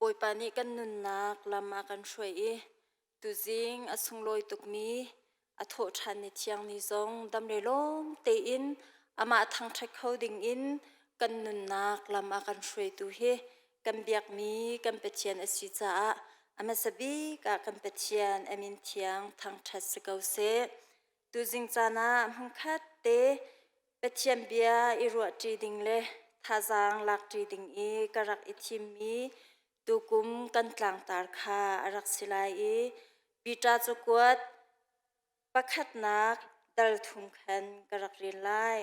Bawipa nih kan nunnak lam a kan hruai i tuzing a sunglawi tukmi a thawhṭhan ni thiang ni zong dam le lawm tein amah thangṭhat kho dingin kan nunnak lam a kan hruaitu hi kan biakmi kan Pathian a si caah a hmasa bik ah kan Pathian a min thiang thangṭhat si ko seh. Tuzing caan ah hmunkhat te Pathian bia i ruahṭi ding le thazaang lakṭi ding i ka rak i thimmi tukum kan tlangtar kha a rak si lai i Peter cakuat pakhatnak dal thum khan ka rak rel lai.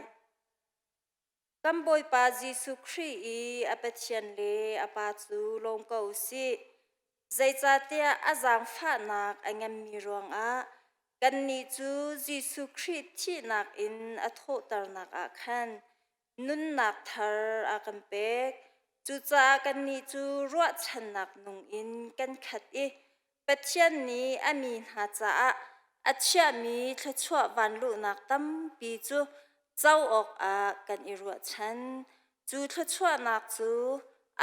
Kan Bawipa Jesuh Khrih i a Pathian le a Pa cu lawm ko u sih. Zeicahtiah a zaangfahnak a nganmi ruangah kannih cu Jesuh Khrih thihnak in a thawhternak ah khan nunnak thar a kan pek. Cucaah kannih cu ruahchannak nung in kan khat i Pathian nih a mi hna caah a chiahmi thluachuah vanluhnak tampi cu co awkah kan i ruahchan. Cu thluachuahnak cu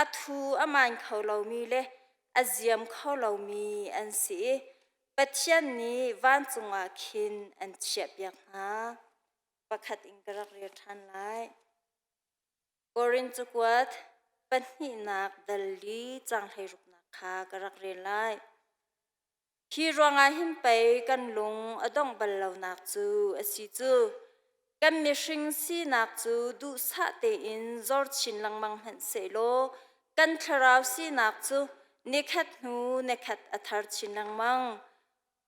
a thu a maan kho lomi le a ziam kho lomi an si i Pathian nih vancung ah khin an chiahpiak hna. Pakhat in ka rak rel ṭhan lai. Korin cakuat pahnihnak dal li caang hleiruknak kha ka rak rel lai. Hi ruangah hin pei kan lung a dongh bal lonak cu a si cu. Kan mihring sinak cu duhsah tein zor chin lengmang hmanh sehlaw kan thlarau sinak cu nikhat hnu nikhat a thar chin lengmang.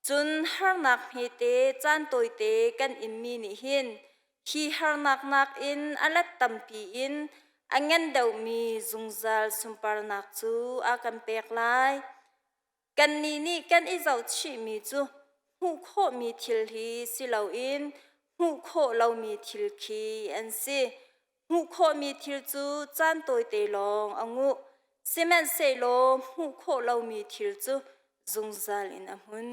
Cun harnak hmete caan tawite kan inmi nih hin hi harnak nakin a let tampi in a ngan deuhmi zungzal sunparnak cu a kan pek lai. Kannih nih kan i zohchihmi cu hmuh khawhmi thil hi si loin hmuh khawh lomi thil khi an si. Hmuh khawhmi thil cu caan tawite lawng a nguh, sihmanhsehlaw hmuh khawh lomi thil cu zungzal in a hmun.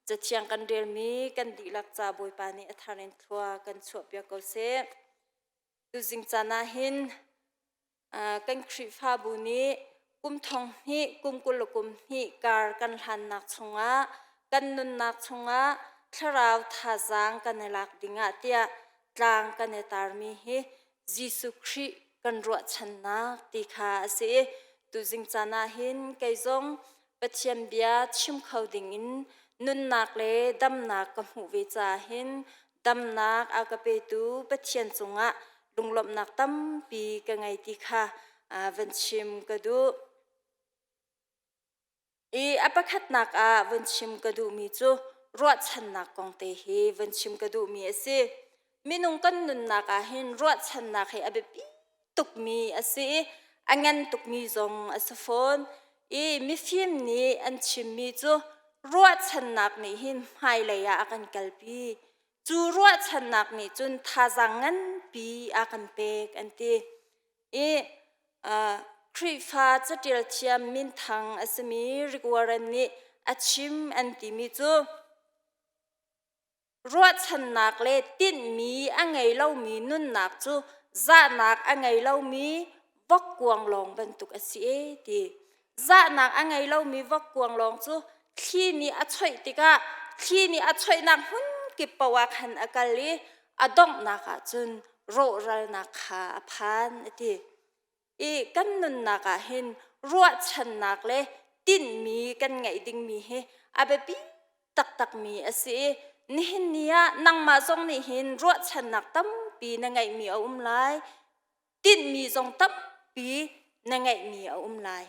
Cathiang kan relmi kan dihlak ca Bawipa nih a thar in thlua kan chuahpiak ko seh. Tuzing caan ah hin kan Khrihfabu nih kum thong hnih kum 20 le kum hnih kar kan hlannak chungah kan nunnak chungah thlarau thazaang kan i lak dingah tiah tlang kan i tarmi hi Jesuh Khrih kan ruahchannak ti kha a si i tuzing caan ah hin kei zong Pathian bia chim kho dingin nunnak le damnak ka hmuh ve caah hin damnak a ka petu Pathian cungah lunglawmhnak tampi ka ngei ti kha van chim ka duh. I a pakhatnak ah van chim ka duhmi cu ruahchannak kong te hi van chim ka duhmi a si. Minung kan nunnak ah hin ruahchannak hi a biapi tukmi a si i a ngan tukmi zong a si fawn. I mifim nih an chimmi cu ruahchannak nih hin hmailei ah a kan kalpi. Cu ruahchannak nih cun thazaang nganpi a kan pek an ti. I Khrihfa caṭial thiam minthang a simi Rick Warren nih a chim an timi cu Ruahchannak le tinhmi a ngei lomi nunnak cu zahnak a ngei lomi vokkuang lawng bantuk a si e ti. Zahnak a ngei lomi vokkuang lawng cu thli nih a choih tikah thli nih a choihnak hmun kip paoh ah khan a kal i a donghnak ah cun rawhralnak kha a phan a ti. I kan nunnak ah hin ruahchannak le tinhmi kan ngeih dingmi hi a biapi taktakmi a si i nihin ni ah nangmah zong nih hin ruahchannak tampi na ngeihmi a um lai tinhmi zong tampi na ngeihmi a um lai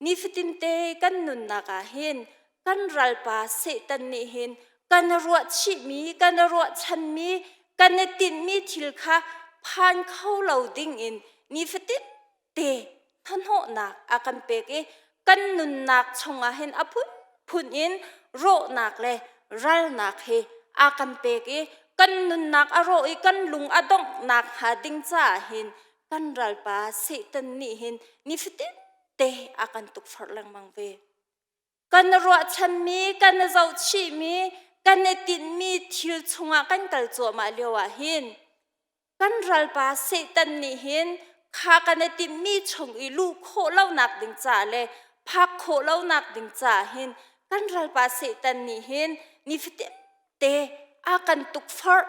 nifatinte kan nunnak ah hin kan ralpa Satan nih hin kan ruahchihmi kan ruahchanmi kan i tinhmi thil kha phan kho lo ding in nifatin te hnahnawhnak a kan pek i kan nunnak chungah hin a phunphun in rawhnak le ralnak hi a kan pek i kan nunnak a rawh i kan lung a donghnak hnga ding caah hin kan ralpa Satan nih hin nifatin te a kan tukforh lengmang ve. Kan ruahchanmi, kan zohchihmi, kan i tinhmi thil chungah kan kal cuahmah lio ah hin kan ralpa Satan nih hin kha kan i timhmi chung i luh khawh lonak ding caah le Phak khawh lonak ding caah hin kan ralpa Satan nih hin nifatin te a kan tukforh.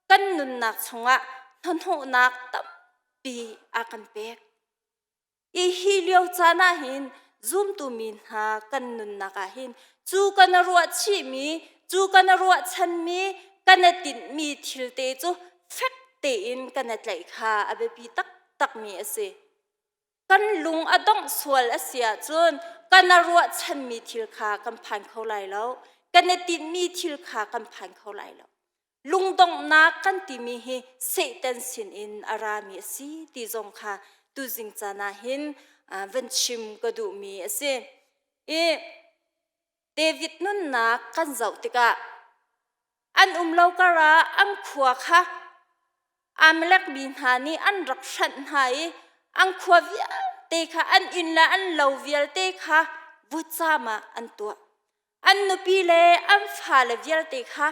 Kan nunnak chungah hnahnawhnak tampi a kan pek. I hi lio caan ah hin zumtu mi hna kan nunnak ah hin cu kan ruah chihmi, cu kan ruahchanmi, kan i tinhmi thil te cu fek tein kan i tlaih kha a biapi taktakmi a si. Kan lung a dongh sual a si ahcun kan i ruahchanmi thil kha kan phan kho lai lo. Kan i tinhmi thil kha kan phan kho lai lo. Lungdonghnak kan timi hi Satan sinin a rami a si ti zong kha tuzing caan ah hin van chim ka duhmi a si. I David nunnak kan zoh tikah an um lo karah an khua kha Amalek mi hna nih an rak hranh hna i an khua vialte kha an inn le an lo vialte kha vutcam ah an tuah. An nupi le an fale vialte kha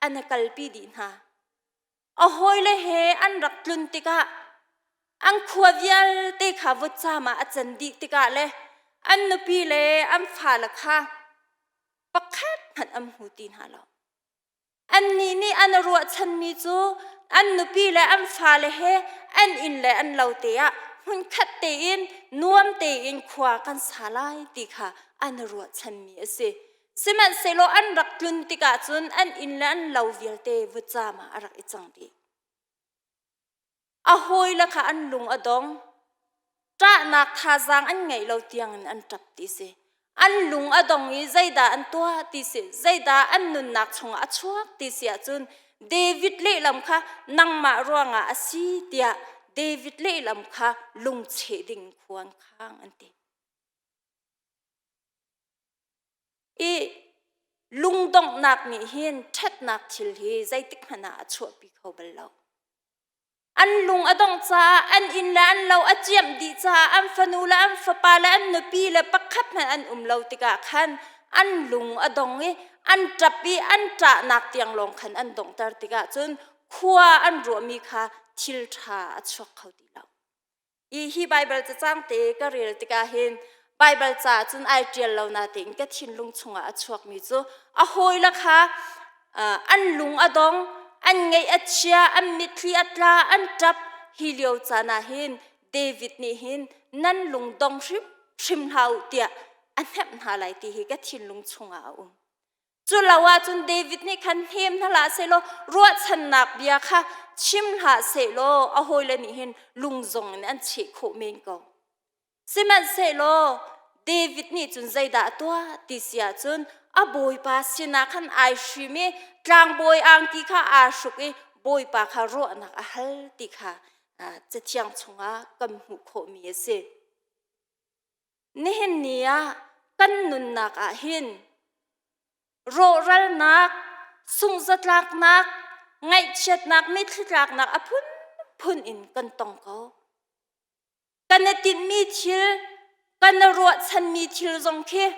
an i kalpi dih hna. A hawile he an rak tlun tikah an khua vialte kha vutcam ah a can dih tikah le an nupi le an fale kha pakhat hmanh an hmu ti hna lo. Annih nih an ruahchanmi cu an nupi le an fale he an inn le an lo te ah hmunkhat tein nuam tein khua kan sa lai ti kha an ruahchanmi a si. Sihmanhsehlaw an rak tlun tikah cun an inn le an lo vialte vutcam ah a rak i cang dih. A hawile kha an lung a dong. Ṭahnak thazaang an ngeih lo tiangin an ṭap ti si. An lung a dong i zeidah an tuah ti si, zeidah an nunnak chungah a chuak ti si ahcun David lehlam kha nangmah ruangah a si tiah David lehlam kha lungcheh ding khua an khang an ti. I lungdonghnak nih hin ṭhatnak thil hi zeitik hmanh ah a chuahpi kho bal lo. An lung a dongh caah an inn le an lo a ciamh dih caah an fanu le an fapa le an nupi le pakhat hmanh an um lo tikah khan an lung a dong i an ṭap i an ṭahnak tiang lawng khan an donghter tikah cun khua an ruahmi kha thil ṭha a chuak kho ti lo. I hi Baibal cacang te ka rel tikah hin Baibal ca cun ai ṭial lo natein ka thinlung chungah a chuakmi cu a hawile kha an lung a dong, an ngaih a chia, an mitthli a tla, an ṭap. Hi lio caan ah hin David nih hin nan lung dong hrimhrim hlah u tiah a hnemh hna lai ti hi ka thinlung chungah a um. Cu lo ahcun David nih khan hnem hna hlah sehlaw ruahchannak bia kha chim hlah sehlaw a hawile nih hin lung zong in an cheh khawh men ko. Sihmanhsehlaw David nih cun zeidah a tuah ti si ahcun a bawipa sinah khan ai hrim i tlangbawi angki kha aa hruk i bawipa kha ruahnak a hal ti kha cathiang chungah kan hmuh khawhmi a si. Nihin ni ah kan nunnak ah hin rawhralnak, sungzatlaknak, ngaihchiatnak, mitthli tlaknak a phunphun in kan tong ko. Kan i tinhmi thil, kan i ruahchanmi thil zong khi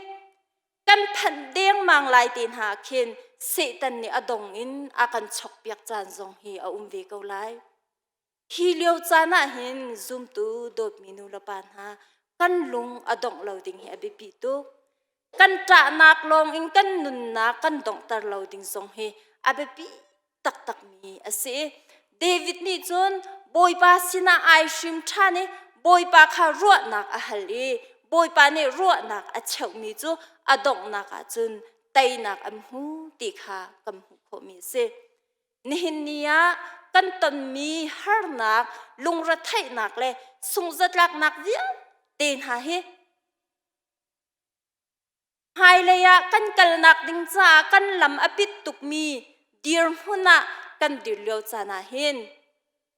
kan phanh dengmang lai te hna khin Satan nih a dong in a kan chokpiak caan zong hi a um ve ko lai. Hi lio caan ah hin zumtu dawtmi nu le pa hna kan lung a dongh lo ding hi a biapi tuk. Kan ṭahnak lawng in kan nunnak kan donghter lo ding zong hi a biapi taktakmi a si. David nih cun Bawipa sinah ai hrim ṭhan i Bawipa kha ruahnak a hal i Bawipa nih ruahnak a cheuhmi cu a donghnak ah cun teinak an hmu ti kha kan hmuh khawhmi a si. Nihin ni ah kan tonmi harnak, lungretheihnak le sungzatlaknak vialte hna hi hmailei ah kan kalnak ding caah kan lam a pit tukmi dirhmun ah kan dir lio caan ah hin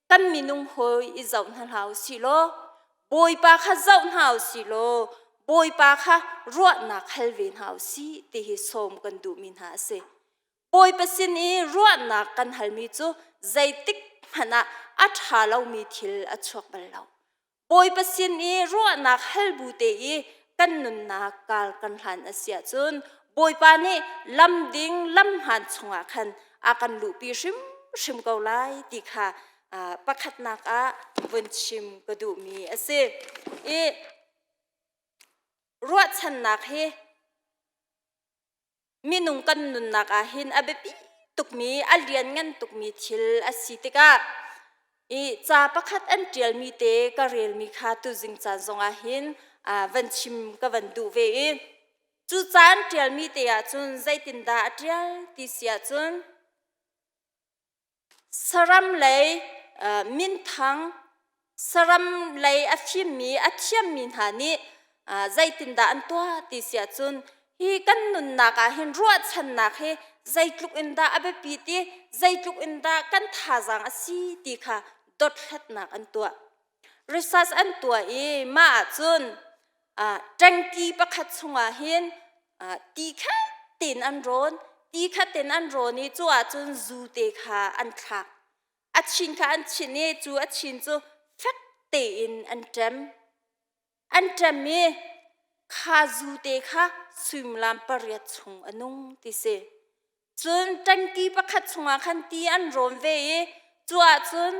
kan minung hawi i zoh hna hlah u sih law Bawipa kha zoh hna u sih law Bawipa kha ruahnak hal ve hna u sih ti hi sawm kan duhmi hna a si. Bawipa sin i ruahnak kan halmi cu zeitik hmanh ah a ṭha lomi thil a chuak bal lo. Bawipa sin i ruahnak hal bu te i kan nunnak kal kan hlan a si ahcun Bawipa nih lam ding lam hmaan chungah khan a kan luhpi hrimhrim ko lai ti kha pakhatnak ah vun chim ka duhmi a si. I. Ruahchannak hi minung kan nunnak ah hin a biapi tukmi, a lianngan tukmi thil a si tikah i ca pakhat an ṭialmi te ka relmi kha tuzing caan zongah hin van chim ka van duh ve i cu ca an ṭialmi te ahcun zeitindah a ṭial ti si ahcun Saram lei minthang, saram lei a fimmi, a thiammi hna nih zeitindah an tuah ti si ahcun hi kan nunnak ah hin ruahchannak hi zeitluk in dah a biapit i zeitluk in dah kan thazaang a si ti kha dothlatnak an tuah. Research an tuah i mah ahcun ṭengki pakhat chungah hin ti khat tein an rawn. Ti khat tein an rawn i cu ahcun zu te kha an thlak. A chin kha an chinh i cu a chin cu fek tein an ṭem. An ṭem i kha zu te kha suimilam pariat chung a nung ti si. Cun ṭangki pakhat chungah khan ti an rawn ve i cu ahcun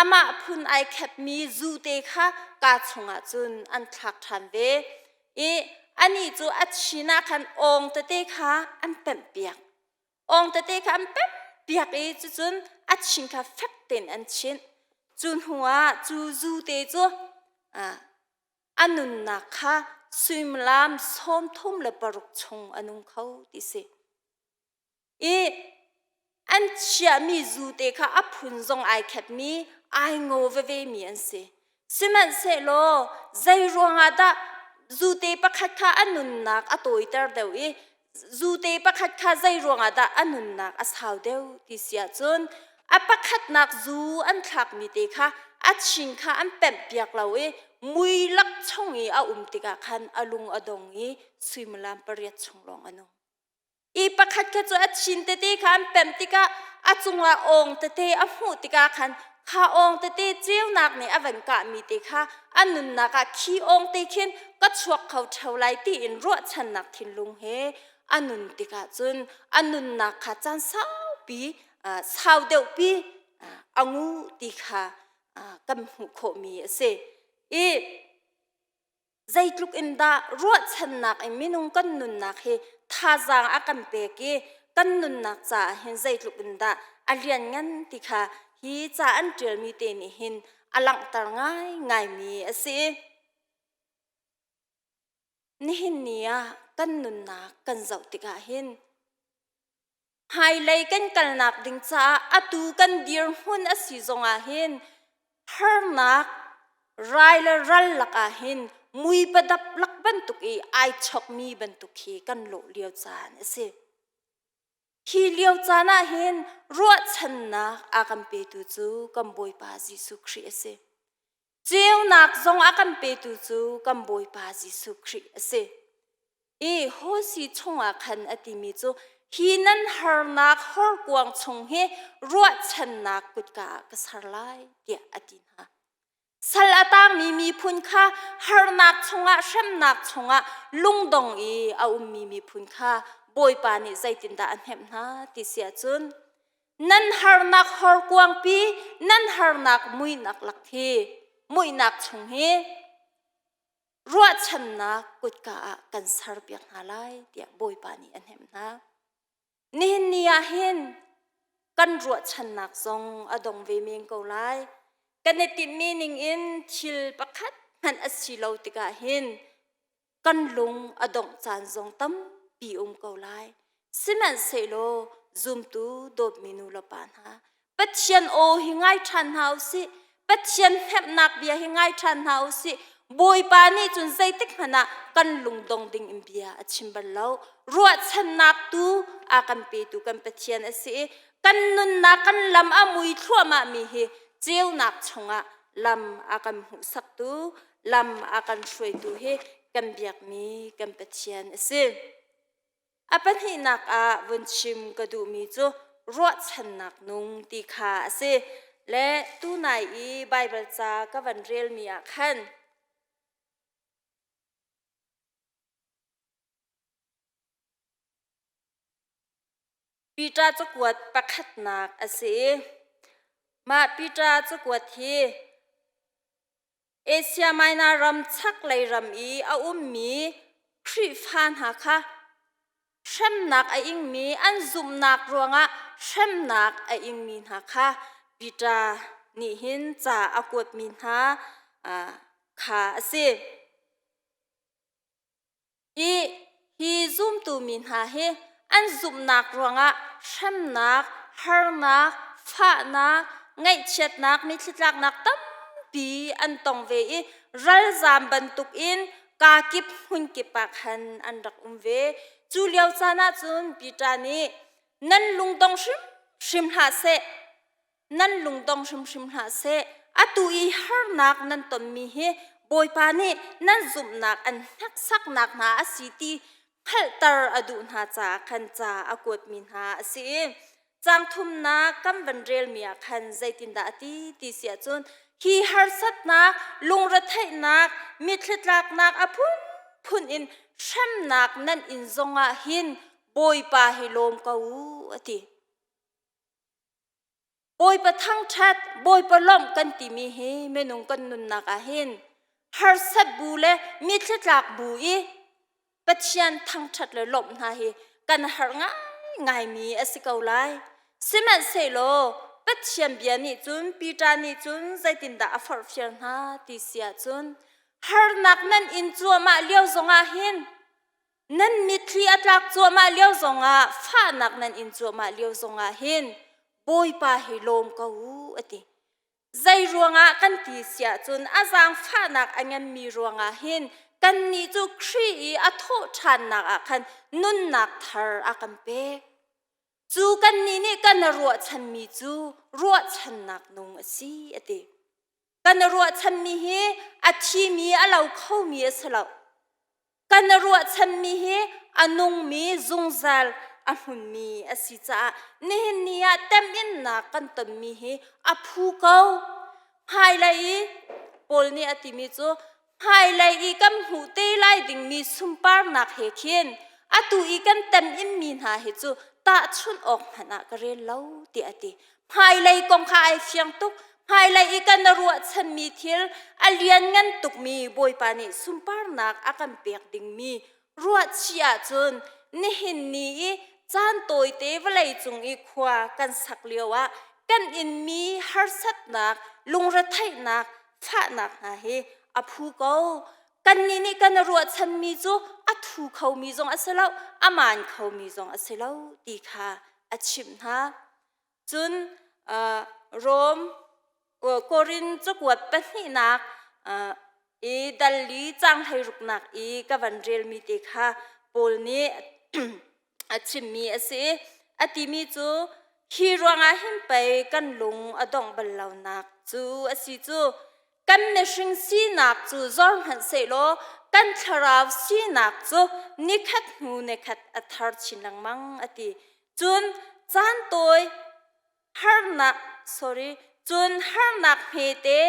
amah phun ai khepmi zute kha kaa chungah cun an thlak ṭhan ve i anih cu a chin ah khan awng tete kha an pemhpiak. Awng tete kha an pemhpiak i cucun a chin kha fek tein an chinh. Cu hnuah cu zute cu a nunnak kha suimilam 36 chung a nung kho ti si. I an chiahmi zu te kha a phun zong ai khetmi ai ngaw veve mi an si. Sihmanhsehlaw zei ruangah dah zute pakhat kha a nunnak a tawiter deuh i zute pakhat kha zei ruangah dah a nunnak a sau deuh ti si ahcun a pakhatnak zu an thlakmi te kha a chin kha an pemhpiak lo i mui lak chung i a um tikah khan a lung a dong i suimilam pariat chung lawng a nung. I pakhat kha cu a chin tete kha an pemh tikah a cungah awng tete a hmuh tikah khan kha awng tete ceunak nih a van kahmi te kha a nunnak ah khi awng te khin ka chuak kho ṭheo lai tiin ruahchannak thinlung he a nun tikah cun a nunnak kha caan saupi sau deuhpi a ngu ti kha kan hmuh khawhmi a si. I zeitluk in dah ruahchannak in minung kan nunnak hi thazaang a kan pek i kan nunnak caah hin zeitluk in dah a lianngan ti kha hi ca an ṭialmi te nih hin a langhter ngaingaimi a si. Nihin ni ah kan nunnak kan zoh tikah hin Hmailei kan kalnak ding caah atu kan dirhmun a si zongah hin harnak rai le ral lakah hin mui padap lak bantuk i ai chokmi bantuk hi kan lawh lio caan a si. Hi lio caan ah hin ruahchannak a kan petu cu kan Bawipa Jesuh Khrih a si. Ceunak zong a kan petu cu kan Bawipa Jesuh Khrih a si. I Hosi chungah khan a timi cu hi nan harnak horkuang chung hi ruahchannak kutka ah ka ser lai tiah a ti hna. Sal a tangmi miphun kha harnak chungah hremnak chungah lungdong i a ummi miphun kha Bawipa nih zeitindah a hnemh hna ti si ahcun nan harnak horkuangpi nan harnak muihnak lak hi muihnak chung hi ruahchannak kutka ah kan serpiak hna lai tiah Bawipa nih a hnemh hna. Nihin ni ah hin kan ruahchannak zong a dong ve men ko lai. Kan i tinhmi ning in thil pakhat hmanh a si lo tikah hin kan lung a dongh caan zong tampi um ko lai. Sihmanhsehlaw zumtu dawtmi nu le pa hna, Pathian aw hi ngai ṭhan hna u sih. Pathian hnemhnak bia hi ngai ṭhan hna u sih. Bawipa nih cun zeitik hmanh ah kan lungdong ding in bia a chim bal lo. Ruahchannak tu a kan petu kan Pathian a si i kan nunnak kan lam a mui thluahmahmi hi ceunak chungah lam a kan hmuhsaktu, lam a kan hruaitu hi kan biakmi kan Pathian a si. A pahnihnak ah vun chim ka duhmi cu ruahchannak nung ti kha a si. Le tunai i Baibal ca ka van relmi ah khan Peter cakuat pakhatnak a si i mah Peter cakuat hi. Asia Minor ram chaklei ram i a ummi Khrihfa hna kha hremnak a ingmi an zumhnak ruangah hremnak a ingmi hna kha Peter nih hin ca a kuatmi hna kha a si. I hi zumtu mi hna hi an zumhnak ruangah hremnak, harnak, fahnak, ngaihchiatnak, mitthlitlaknak tampi an tong ve i ralzaam bantukin kakip hmunkip ah khan an rak um ve. Cu lio caan ah cun Peter nih nan lungdong hrimhrim hlah seh, nan lungdong hrimhrim hlah seh. Atu i harnak nan tonmi hi Bawipa nih nan zumhnak an hneksaknak hna a si ti hngalhter a duh hna caah khan ca a kuatmi hna a si i Caang thumnak kan van relmi ah khan zeitindah a ti ti si ahcun hi harsatnak, lungretheihnak, mitthlitlaknak a phunphun in hremnak nan in zongah hin Bawipa hi lawm ko u a ti. Bawipa thangṭhat, Bawipa lawmh kan timi hi minung kan nunnak ah hin harsat bu le mitthlitlak bu i Pathian thangṭhat le lawmh hna hi kan harh ngaingaimi a si ko lai. Sihmanhsehlaw Pathian bia nih cun Peter nih cun zeitindah a forhfial hna ti si ahcun harnak nan in cuahmah lio zongah hin nan mitthli a tlak cuahmah lio zongah fahnak nan in cuahmah lio zongah hin Bawipa hi lawm ko u a ti. Zei ruangah kan ti siah cun a zaangfahnak a nganmi ruangah hin kannih cu Khrih i a thawh ṭhannak ah khan nunnak thar a kan pek. Cu kannih nih kan ruahchanmi cu ruahchannak nung a si a ti. Kan ruahchanmi hi a thimi a lo khomi a si lo. Kan ruahchanmi hi a nungmi zungzal a hmunmi a si caah nihin ni ah teminnak kan tonmi hi a phu ko. Hmailei i Paul nih a timi cu hmailei i kan hmuh te lai dingmi sunparnak he khin atu i kan teminmi hna hi cu tahchunh awk hmanh ah ka rel lo tiah a ti. Hmailei kong kha ai fiang tuk. Hmailei i kan ruahchanmi thil a lianngan tukmi Bawipa nih sunparnak a kan pek dingmi ruahchih ahcun nihin ni i caan tawite vawlei cung i khua kan sak lioah kan inmi harsatnak, lungretheihnak, fahnak hna hi a phu ko. Kannih nih kan ruahchanmi cu a thu khomi zong a si lo, a maan khomi zong a si lo ti kha a chimh hna. Cun Rom Korin cakuat pahnihnak i dal li caang hleiruknak i ka van relmi te kha Paul nih a chimmi a si. A timi cu hi ruangah hin pei kan lung a dongh bal lonak cu a si cu kan mihring sinak cu zor hmanh sehlaw kan thlarau sinak cu nikhat hnu nikhat a thar chin lengmang a ti. Cun caan tawi harnak sorry cun harnak hmete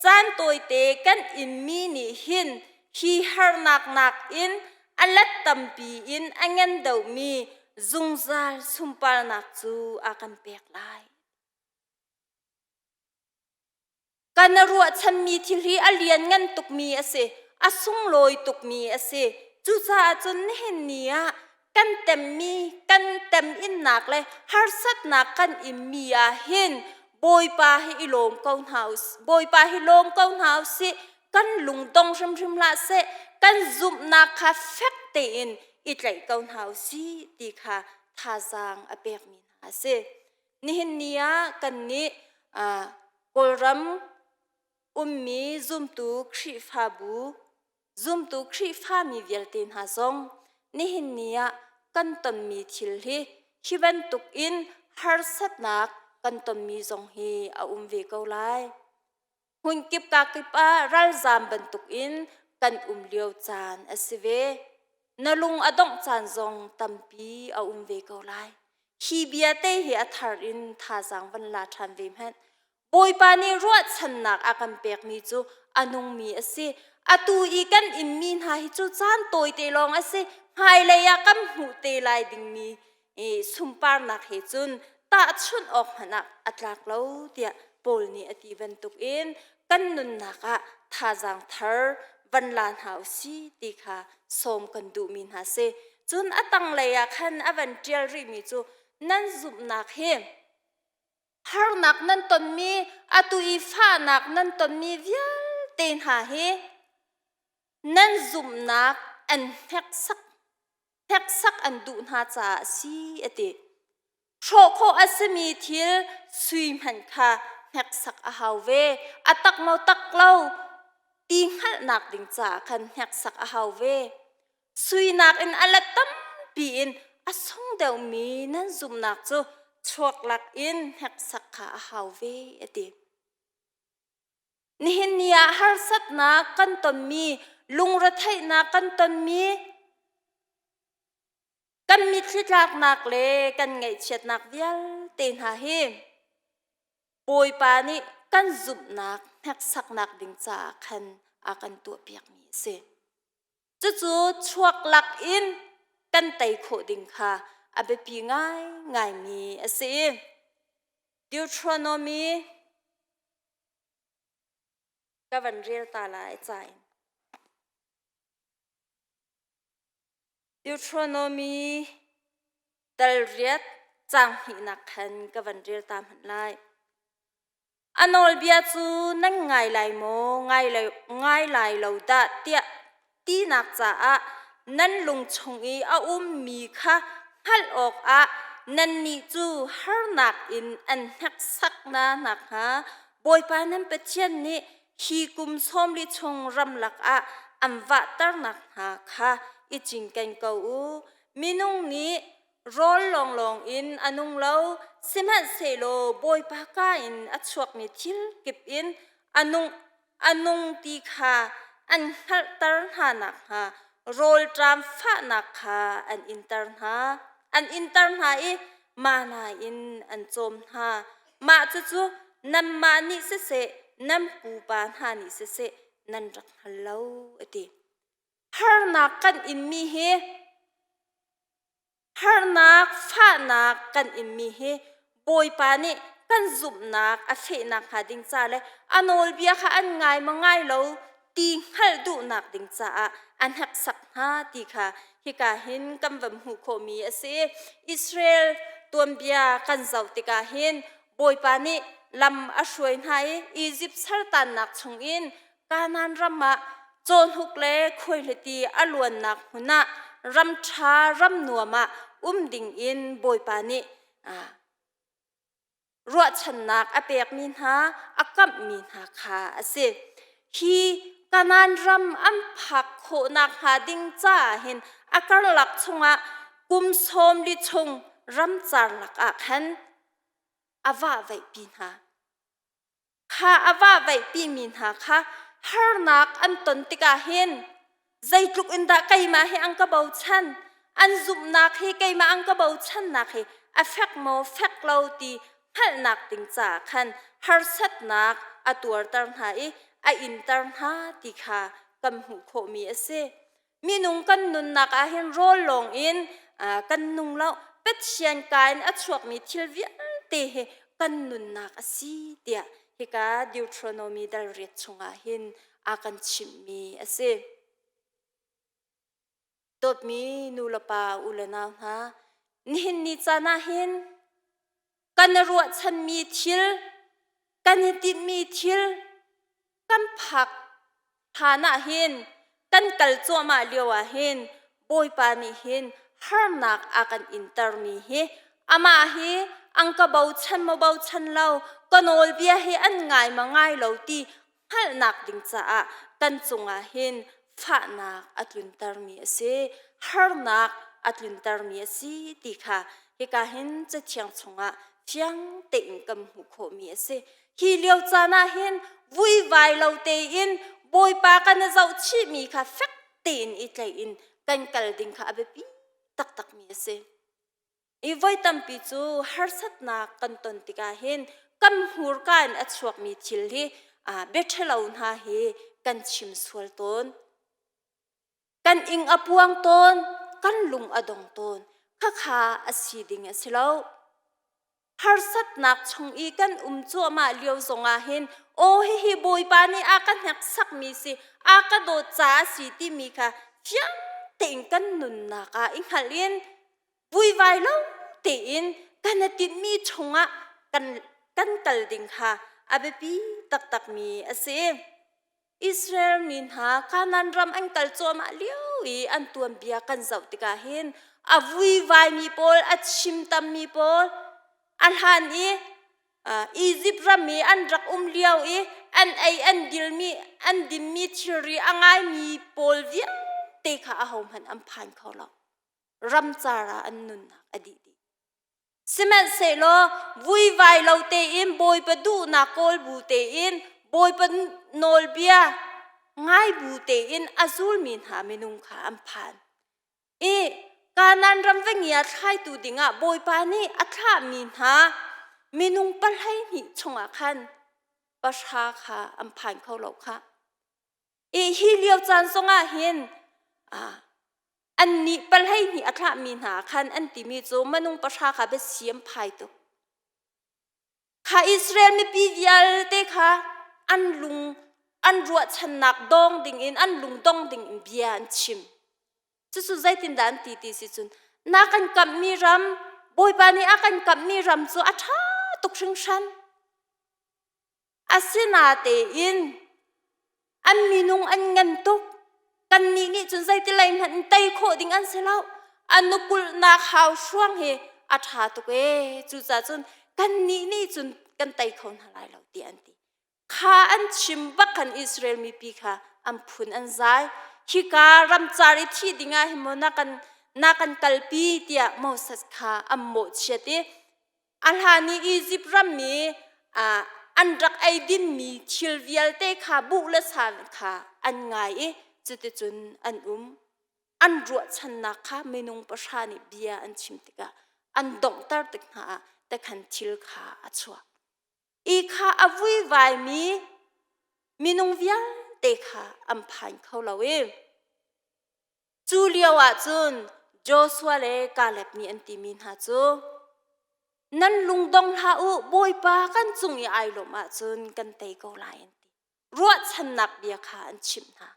caan tawite kan inmi nih hin hi harnak nakin a let tampi in a ngan deuhmi zungzal sunparnak cu a kan pek lai. Kan ruahchanmi thil hi a lianngan tukmi a si, a sunglawi tukmi a si. Cucaah cun nihin ni ah kan temmi, kan teminnak le harsatnak kan inmi ah hin Bawipa hi i lawm ko hna u Bawipa hi lawm ko hna u sih. Kan lungdong hrimhrim hlah seh. Kan zumhnak kha fek tein i tlaih ko hna u sih ti kha thazaang a pekmi hna a si. Nihin ni ah kannih Kawlram ummi zumtu Khrihfabu, zumtu Khrihfami vialte hna zong nihin ni ah kan tonmi thil hi hi bantuk in harsatnak kan tonmi zong hi a um ve ko lai. Hmunkip kakip ah ralzaam bantukin kan um lio caan a si ve. Na lung a dongh caan zong tampi a um ve ko lai. Hi bia te hi a thar in thazaang van la ṭhan ve hmanh. Bawipa nih ruahchannak a kan pekmi cu a nungmi a si. Atu i kan inmi hna hi cu caan tawite lawng a si. Hmailei ah kan hmuh te lai dingmi i sunparnak he cun tahchunh awk hmanh ah a tlak lo tiah Paul nih a ti bantukin kan nunnak ah thazaang thar van la hna u si ti kha sawm kan duhmi hna si. Cun a tanglei ah khan a van ṭial rihmi cu nan zumhnak hi harnak nan tonmi atu i fahnak nan tonmi vialte hna hi nan zumhnak an hneksak hneksak an duh hna caah a si a ti. Hrawh khawh a simi thil sui hmanh kha hneksak a hau ve. A tak maw tak lo ti hngalhnak ding caah khan hneksak a hau ve. Suinak in a let tampi in a sung deuhmi nan zumhnak cu chuak lak in hneksak kha a hau ve a ti. Nihin ni ah harsatnak kan tonmi, lungretheihnak kan tonmi, kan mitthli tlaknak le kan ngaihchiatnak vialte hna hi Bawipa nih kan zumhnak hneksaknak ding caah khan a kan tuahpiakmi a si. Cucu chuak lak in kan tei khawh ding kha a biapi ngaingaimi a si. Deuteronomy ka van rel ta lai ca in. Deuteronomy dal riat caang hnihnak khan ka van rel ta hmanh lai. A nawlbia cu nan ngai lai maw, ngai, ngai lai lo dah tiah tinak caah nan lung chung i a ummi kha hngalh awkah nannih cu harnak in an hneksak hna nakhnga Bawipa nan Pathian nih hi kum 40 chung ramlak ah an vahternak hna kha i cinken ko u. Minung nih rawl lawnglawng in a nung lo, sihmanhsehlaw Bawipa ka in a chuakmi thil kip in a nung a nung ti kha an hngalhter hna nakhnga rawlṭam fahnak kha an inter hna. An inter hna i mana in an cawm hna. Mah cucu nanmah nih siseh, nan pupa hna nih siseh, nan rak hngal lo, a ti. Harnak kan inmi hi Harnak, fahnak kan inmi hi Bawipa nih kan zumhnak a fehnak hnga ding ca le a nawlbia kha an ngai maw ngai lo ti hngalh duhnak ding caah a hneksak hna ti kha hika hin kan van hmuh khawhmi a si. Israel tuanbia kan zoh tikah hin Bawipa nih lam a hruai hna i Izipt saltannak chungin Kanaan ram ah cawhnuk le khuaihliti a luannak hmun ah ram ṭha ram nuam ah um ding in Bawipa nih ruahchannak a pekmi hna a kamhmi hna kha a si. Hi Kanaan ram an phak khawhnak hnga ding caah hin a karlak chungah kum 40 chung ramcar lakah khan a vahvaihpi hna. Kha a vahvaihpimi hna kha harnak an ton tikah hin zeitluk in dah keimah hi an ka bochan, an zumhnak hi keimah an ka bochannak hi a fek maw fek lo ti hngalhnak ding caah khan harsatnak a tuarter hna i a inter hna ti kha kan hmuh khawhmi a si. Minung kan nunnak ah hin rawl lawng in kan nung lo. Pathian ka in a chuakmi thil vialte hi kan nunnak a si tiah hika Deuteronomy dal riat chungah hin a kan chimhmi a si. Dawtmi nu le pa u le nau hna, nihin ni caan ah hin kan i ruahchanmi thil, kan i tinhmi thil kan phak hlan ah hin kan kal cuahmah lio ah hin Bawipa nih hin harnak a kan intermi hi amah hi ang ka bochan maw bochan lo ka nawlbia hi an ngai ma ngai lo ti hngalhnak ding caah kan cungah hin fahnak a tluntermi a si harnak a tluntermi a si ti kha hika hin cathiang chungah fiang tein kan hmuh khawhmi a si. Hi lio caan ah hin vuivai lo tein Bawipa kan i zohchihmi kha fek tein i tlaih in kan kal ding kha a biapi taktakmi a si. I voi tampi cu harsatnak kan ton tikah hin kan hmurka in a chuakmi thil hi bia ṭhalo hna hi kan chim sual tawn. Kan ing a puang tawn, kan lung a dong tawn. Khakha a si ding a si lo. Harsatnak chung i kan um cuahmah lio zongah hin Aw hihi Bawipa nih a ka hneksakmi si, a ka dawt caah a si timi kha fiang tein kan nunnak ah i hngalh in vuivai lo tein kan i tinhmi chungah kan kan kal ding kha a biapi taktakmi a si. Israel mi hna Kanaan ram an kal cuahmah lio i an tuanbia kan zoh tikah hin a vuivaimi pawl, a chim tammi pawl, a hlan i Izipt ram i an rak um lio i an ei an dilmi an dinmi thilri a ngaimi pawl vialte kha ahohmanh an phan kho lo. Ramcar ah an nunnak a dih dih. Sihmanhsehlaw vuivai lo tein Bawipa duhnak kawl bu tein Bawipa nawlbia ngai bu tein a zulmi hna minung kha an phan. I Kanaan ram va ngia thlaitu dingah Bawipa nih a thlahmi hna minung 12 chungah khan pahra kha an phan kho lo khah. I hi lio caan zongah hin annih 12 a thlahmi hna khan an timi cu minung pahra kha biasi an phai tuk. Kha Israel mipi vialte kha an lung an ruahchannak dong dingin an lung dong dingin bia an chim. Cucu zeitindah an ti ti si cun na kan kamhmi ram Bawipa nih a kan kamhmi ram cu a ṭha tuk hringhran. Asinatein an minung an ngan tuk. Kannih nih cun zeitilei hmanh in tei khawh ding an si lo. An nukulhnak hau hruang hi a ṭha tuk ee. Cucaah cun kannih nih cun kan tei kho hna lai lo tiah an ti. Kha an chim bak khan Israel mipi kha an phun an zai. Hika ramcar i thih dingah hin maw na kan na kan kalpi tiah Moses kha an mawhchiat i A hlan i Izipt ram i an rak eidinmi thil vialte kha buh le sa kha an ngai i cuticun an um. An ruahchannak kha minung pahra nih bia an chim tikah an donghter tik hna ah tekhan thil kha a chuak. I kha a vuivaimi minung vialte kha an phan kho lo i Cu lio ah cun Joshua le Kaleb nih an timi hna cu, Nan lungdong hlah u, Bawipa kan cung i ai lawmh ahcun kan tei ko lai, an ti. Ruahchannak bia kha an chimh hna.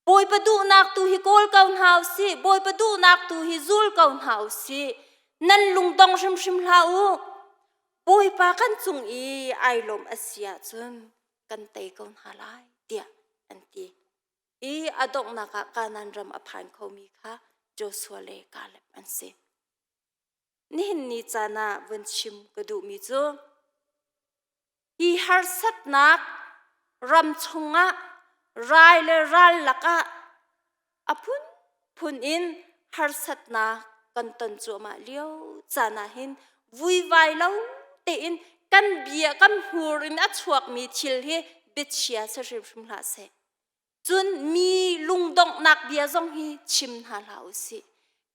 Bawipa duhnak tu hi kawl ko hna u sih, Bawipa duhnak tu hi zul ko hna u sih. Nan lungdong hrimhrim hlah u. Bawipa kan cung i ai lawmh a si ahcun kan tei ko hna lai, tiah an ti. I a donghnak ah Kanaan ram a phan khomi kha Joshua le Kaleb an si. Nihin ni caan ah vun chim ka duhmi cu hi harsatnak ram chungah rai le ral lakah a phunphun in harsatnak kan ton cuahmah lio caan ah hin vuivai lo tein kan bia kan hmur in a chuakmi thil hi biachia si hrimhrim hlah seh. Cun mi lungdonghnak bia zong hi chim hna hlah u sih.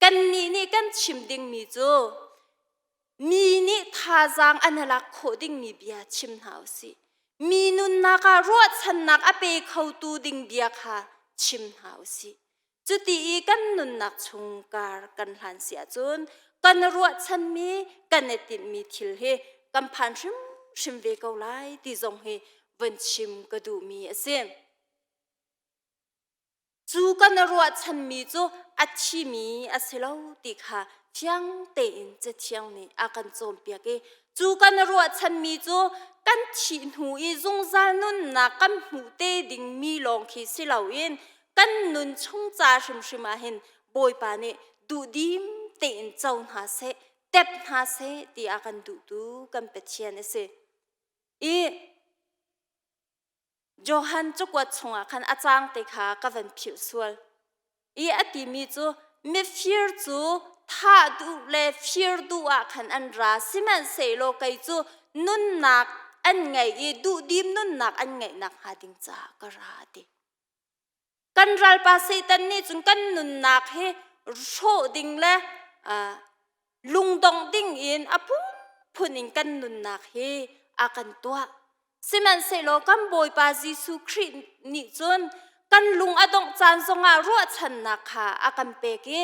Kannih nih kan chim dingmi cu mi nih thazaang an i lak khawh dingmi bia chim hna u sih. Mi nunnak ah ruahchannak a pe khotu ding bia kha chim hna u sih. Cuti i kan nunnak chung kar kan hlan si ahcun kan ruahchanmi kan i tinhmi thil hi kan phan hrimhrim ve ko lai ti zong hi von chim ka duhmi a si. Cu kan ruahchanmi cu a thimi a si lo ti kha fiang tein Cathiang nih a kan cawnpiak i cu kan ruahchanmi cu kan thih hnu i zungzal nunnak kan hmuh te dingmi lawng khi si loin kan nun chung ca hrimhrim ah hin Bawipa nih duhdim tein co hna seh, tep hna seh ti a kan duhtu kan Pathian a si. I Johan cakuat chungah khan a cang te kha ka van philh sual. I a timi cu mifir cu thah duh le fir duh ah khan an ra sihmanhsehlaw kei cu nunnak an ngei i duhdim nunnak an ngeih nakhnga ding caah ka ra a ti. Kan ralpa Satan nih cun kan nunnak hi hrawh ding le lungdongh ding in a phunphun in kan nunnak hi a kan tuah. Sihmanhsehlaw kan Bawipa Jesuh Khrih nih cun kan lung a dongh caan zongah ruahchannak kha a kan pek i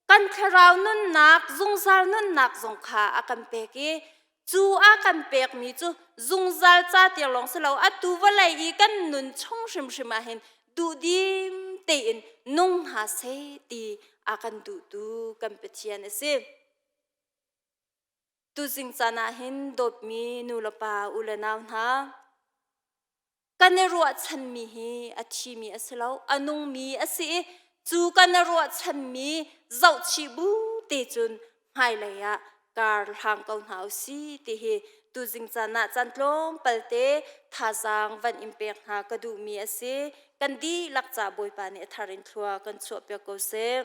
kan thlarau nunnak, zungzal nunnak zong kha a kan pek i Cu a kan pekmi cu zungzal ca tiang lawng si lo, atu vawlei i kan nun chung hrimhrim ah hin duhdim tein nung hna seh ti a kan duhtu kan Pathian a si. Tuzing caan ah hin dawtmi nu le pa u le nau hna, kan i ruahchanmi hi a thimi a si lo, a nungmi a si i cu kan i ruahchanmi zohchih bu te cun hmailei ah kar hlang ko hna u si ti hi tuzing caan ah caan tlawmpal te thazaang van in pek hna ka duhmi a si. Kan dihlak ca Bawipa nih a thar in thlua kan chuahpiak ko seh.